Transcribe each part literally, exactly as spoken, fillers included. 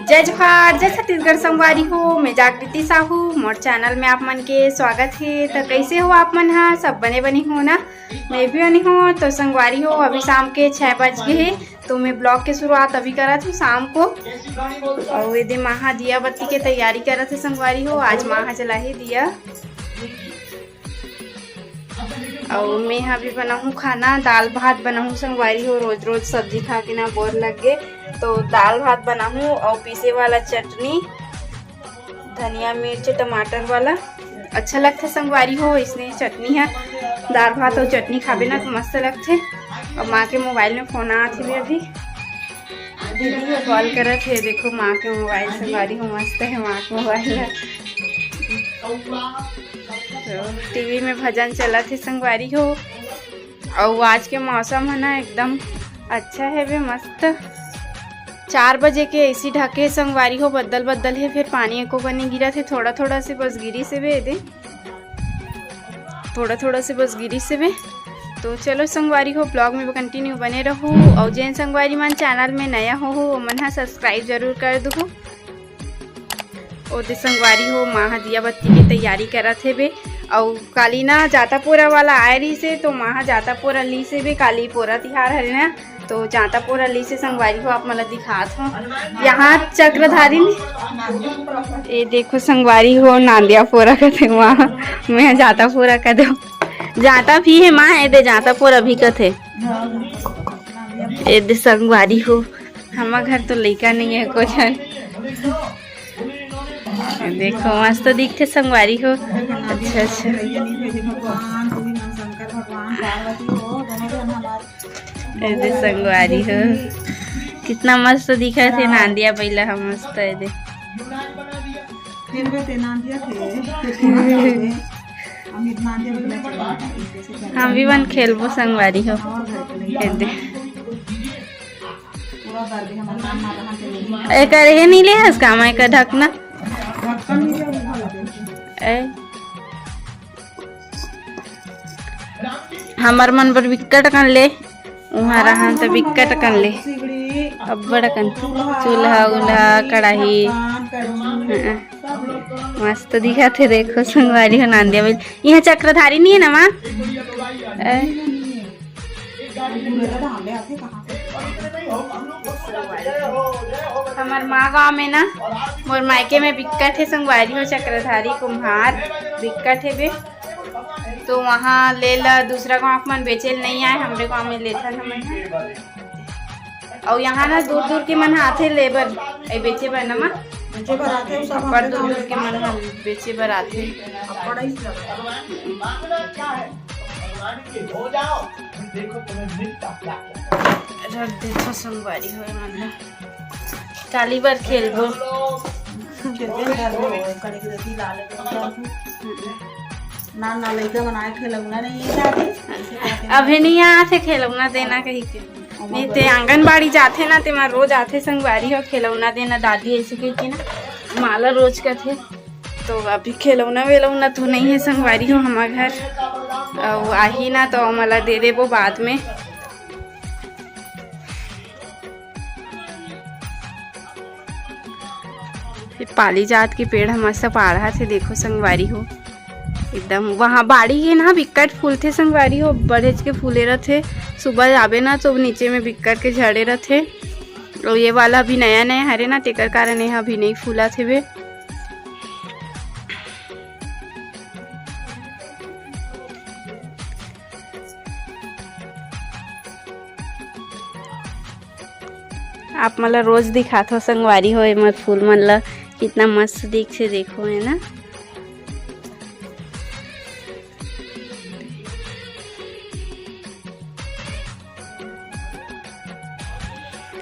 जय जोहार, जय छत्तीसगढ़ संगवारी हो। मैं जागृति साहू, मोर चैनल में आप मन के स्वागत हे। तो कैसे हो आप मन हा? सब बने बने हो ना? मैं भी बने हो। तो संगवारी हो, अभी शाम के छः बज गए हे, तो मैं ब्लॉग के शुरुआत अभी करत हूँ शाम को। और ये दे माँ हा दिया बत्ती के तैयारी करत हे संगवारी हो। आज माँ हा जलाही दिया। अउ मैं हा भी बनाहूँ खाना, दाल भात बनाहूँ संगवारी हो। रोज रोज सब्जी खा के ना बोर लग गे, तो दाल भात बनाहूँ अउ पीसे वाला चटनी, धनिया मिर्च टमाटर वाला अच्छा लगथे संगवारी हो। इसने चटनी हा, दाल भात अउ चटनी खाबे ना तो मस्त लगथे। अउ माँ के मोबाइल में फोन आत हे अभी, दीदी हा कॉल करत हे। देखो माँ के मोबाइल संगवारी हो, मस्त हे माँ के मोबाइल हा। तो टीवी में भजन चलत हे संगवारी हो। अउ आज के मौसम है ना एकदम अच्छा है बे, मस्त। चार बजे के ऐसी ढके संगवारी हो, बदल बदल है, फिर पानी एको कनी गिरत हे, थोड़ा थोड़ा से बस गिरी से बे दे, थोड़ा थोड़ा से बस गिरी से बे। तो चलो संगवारी हो, ब्लॉग में कंटिन्यू बने रहू। और जेन संगवारी मन चैनल में नया हो, हो ओमन हा सब्सक्राइब जरूर कर दू। ओदे संगवारी हो, माँ हा दिया बत्ती के तैयारी करत हे बे। अउ काली ना जाता पोरा वाला आए रहिस हे, तो माँ हा जाता पोरा ली से बे। काली पोरा तिहार हरे ना, तो जाता पोरा ली से संगवारी हो, आप मन ला दिखात हो। यहाँ चक्रधारी ने, ये देखो संगवारी हो, नांदिया पोरा कथे माँ, मैं जाता पोरा कथे, जाता भी है माँ, ये दे जाता पोरा भी कथे। ये दे संगवारी हो, हमर घर तो लइका नहीं है कोई झन। देखो मस्त दिखथे संगवारी हो। अच्छा अच्छा। ये दे संगवारी हो, कितना मस्त दिखत हे नांदिया बइला ह, मस्त हे दे। हम भी मन खेलबो संगवारी हो। ये दे। एकर हे नी ले हस का मैं एकर ढकना? ए, हमर मन बर बिक्कट कन ले, उहाँ रहन त बिक्कट कन ले, अब्बड़ कन चूल्हा उल्हा कड़ाही। हाँ, मस्त दिखत हे। देखो संगवारी हो नांदिया बइला, इहाँ चक्रधारी नहीं है ना माँ? ए, हमर माँ गाँव में ना, मोर मायके में बिक्कट हे संगवारी हो, चक्रधारी कुम्हार बिक्कट हे बे। तो वहाँ ले ला, दूसरा गाँव के मन बेचे ल नहीं आए, हमरे गाँव में लेथन हमन ह। अउ यहाँ ना दूर दूर के मन ह आथे ले बर, ए बेचे बर ना माँ। बेचे बर आथे, सब अब्बड़ हमरे दूर गाँव दूर के मन ह बेचे बर आथे। अब्बड़ ही सब। रख देथो संगवारी हो मन ला। काली बर खेलबो। खेलबे न करबो, कड़े के रति ला लेबे। ना, ना, लइका मन आए खिलौना नहीं है दादी। अभी नहीं आथे खिलौना देना कही के। नहीं ते आंगनबाड़ी जाथे ना, ते मा रोज आथे संगवारी हो खिलौना देना दादी ऐसे कही के ना। माला रोज कथे। तो अभी खिलौना विलौना तो नहीं है संगवारी हो हमार घर। अउ आही ना तो मला दे देबो बाद में। ये पाली जात के पेड़ ह मस्त पाढ़ा थे, देखो संगवारी हो, एकदम वहाँ बाड़ी हे ना, बिक्कट फूलथे संगवारी हो, बड़ेच के फूले रथे। सुबह जाबे ना तो नीचे में बिक्कट के झड़े रथे। और ये वाला अभी नया नया हरे ना, तेकर कारण ये अभी नहीं फूला थे बे। आप मन ला रोज दिखाथो संगवारी हो, एमर फूल मन ला कितना मस्त दिखथे, देखो, है ना।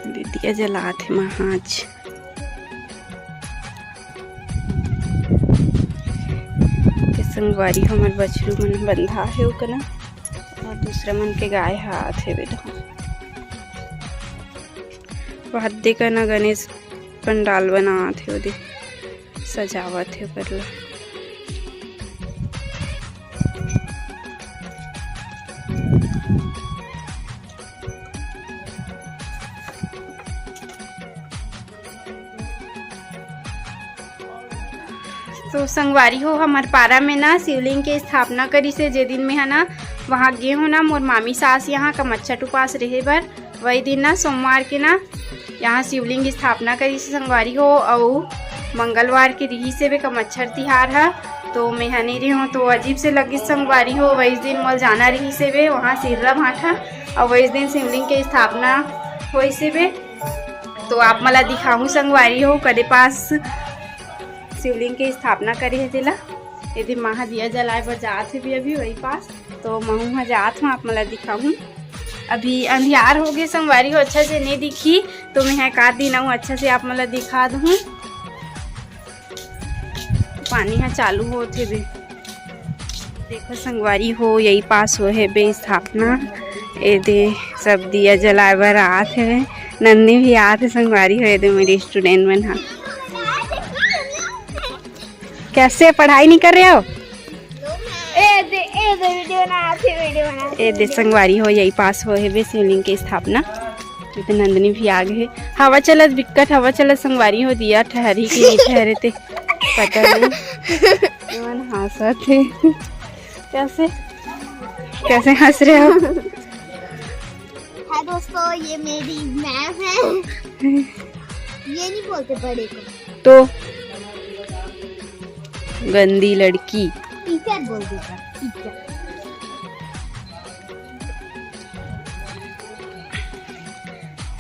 दीदिया जलात हे महाज। ते संगवारी हमर बछरू मन बंधा हे ओकना, और दूसरा मन के गाय ह आत हे बेटा। वाद्य कना गणेश पंडाल बनात हे, ओदे सजावत हे ओकर ला। तो संगवारी हो, हमर पारा में ना शिवलिंग के स्थापना करिस हे, जे दिन में है ना वहाँ गे हो ना मोर मामी सास यहाँ कमच्छट उपास रहे बर, वही दिन ना सोमवार के ना यहाँ शिवलिंग स्थापना करिस हे संगवारी हो। अउ मंगलवार के रिहिस हे बे कमच्छर तिहार ह, तो मैं ह नहीं रही हूँ, तो अजीब से लगिस संगवारी हो। वही दिन मोल जाना रिहिस हे बे वहाँ सिर्रा भाठा, अउ वही दिन शिवलिंग के स्थापना होइस हे बे। तो आप मला दिखाहूँ संगवारी हो, कदे पास शिवलिंग के स्थापना करे हे तेला। यदि माँ ह दिया जलाए बर जात हे भी अभी वही पास, तो महू ह जात हूँ, आप मला दिखाहूँ। अभी अंधियार हो गए संगवारी हो, अच्छा से नहीं दिखी, तो मैं ह का दिन आऊँ अच्छा से आप मला दिखा दूँ। पानी ह चालू होत हे बे। देखो संगवारी हो, यही पास हो हे बे स्थापना। ए दे सब दिया जलाए बर आत हे। नंदनी भी आत हे संगवारी हो, ए दे मेरी स्टूडेंट मन ह। कैसे, पढ़ाई नहीं कर रहे हो? ए दे, ए दे वीडियो बना, आथे वीडियो बना। ए दे संगवारी हो, यही पास हो हे बे शिवलिंग के स्थापना। ये तो नंदनी भी आ गए हे। हवा चलत, बिक्कट हवा चलत संगवारी हो, दिया ठहरी कि नहीं ठहरे ते पता नहीं। एमन हंसत हे। कैसे, कैसे हंस रहे हो? हाय दोस्तों, ये मेरी मैम है। ये नहीं बोलते बड़े को। तो गंदी लड़की। टीचर बोल देता, टीचर।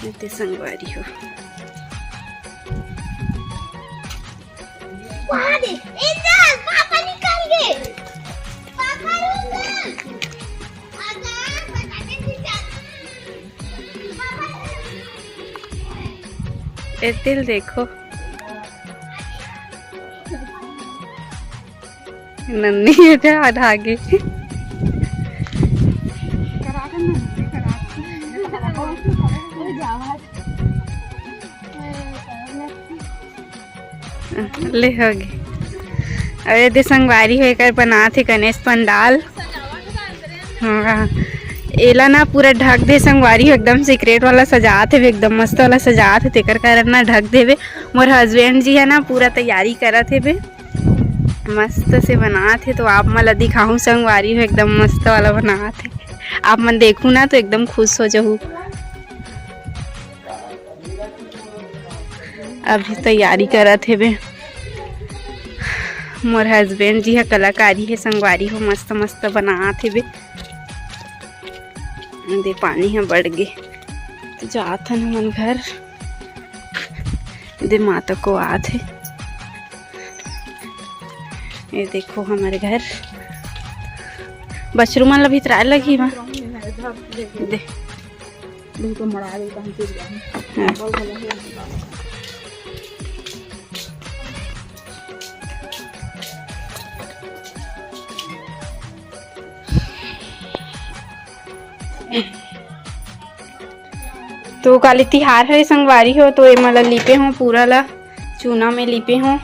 ये ते संगवारी हो। वहाँ दे, इंजल, पापा निकल गए। पापा निकल। आजा, बताते टीचर। पापा निकल। ए तिल देखो। नन्नी उठा धागे। ले होगे। अउ ए दे संगवारी हो, एकर बनात हे गणेश पंडाल। हाँ, एला ना पूरा ढक दे संगवारी हो, एकदम सीक्रेट वाला सजात हे, एकदम मस्त वाला सजात हे, तेकर कारण ना ढक देवे। मोर हस्बैंड जी है ना पूरा तैयारी करत हे बे, मस्त से बनात हे। तो आप मन ला दिखाहूँ संगवारी हो, एकदम मस्त वाला बनात हे। आप मन देखू ना तो एकदम खुश हो जहू। अभी तैयारी करत हे बे। मोर हस्बैंड जी ह कलाकारी हे संगवारी हो, मस्त मस्त बनात हे बे। दे पानी ह बढ़ गे, तो जात हन हमन घर। दे माता को आत हे। ये देखो हमर घर, बछरू मन ला भितराए लगही मा। दे। हाँ। तो काली तिहार हरे संगवारी हो, तो एमा ला लिपे हों, पूरा ला चूना में लिपे हों।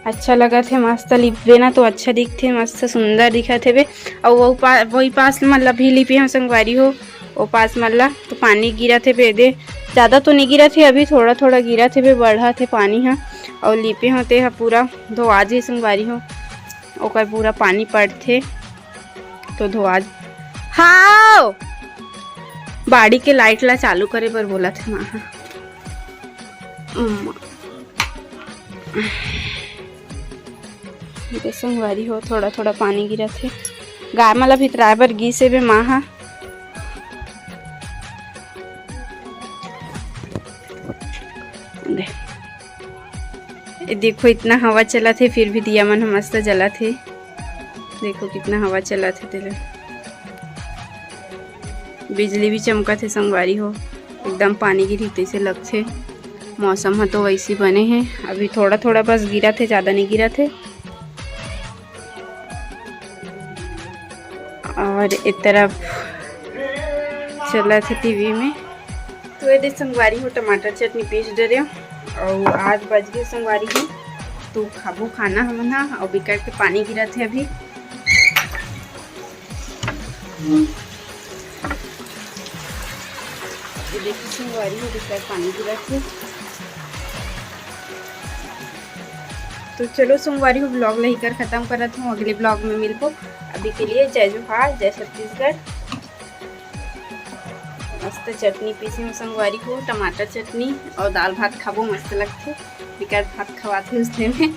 अच्छा लगत हे, मस्त लिपबे ना तो अच्छा दिखथे, मस्त सुंदर दिखत हे बे। अउ वो पा-, वही पास मतलब भी लिपे हों संगवारी हो, वो पास मतलब तो पानी गिरत हे बे दे, ज़्यादा तो नहीं गिरत हे अभी, थोड़ा थोड़ा गिरत हे बे, बढ़त हे पानी ह। अउ लिपे हों ते ह पूरा धोआ जे संगवारी हो, ओकर पूरा पानी पड़थे। तो धोआ। हाव, बाड़ी के लाइट ला चालू करे बर बोलत हे माँ ह। उम्म। ये संगवारी हो, थोड़ा थोड़ा पानी गिरत हे। गाय मन ला भितराए बर गिस हे बे माँ ह। दे। ये देखो, इतना हवा चलत हे, फिर भी दिया मन ह मस्त जलत हे। देखो, कितना हवा चलत हे तेला। बिजली भी चमकत हे संगवारी हो, एकदम पानी गिरही तइसे लगथे। मौसम ह तो वैसे बने हे, अभी थोड़ा-थोड़ा बस गिरत हे, ज़्यादा नहीं गिरत हे। और ए तरफ चलत हे टीवी में। तो ये दे संगवारी हो, टमाटर चटनी पीस डरे हूँ। और आज बज गए संगवारी हो, तो खाबो खाना हमन हा। और बिकट के पानी गिरत हे अभी। ये देखिए संगवारी हो, बिकट पानी गिरत हे। तो चलो संगवारी हो, vlog ला इही कर खतम करत हूँ, अगले vlog में मिलबो। अभी के लिए जय जोहार, जय छत्तीसगढ़। मस्त चटनी पीसे हूँ संगवारी हो, टमाटर चटनी, अउ दाल भात खाबो, मस्त लगथे। बिकट भात खवाथे उसने में।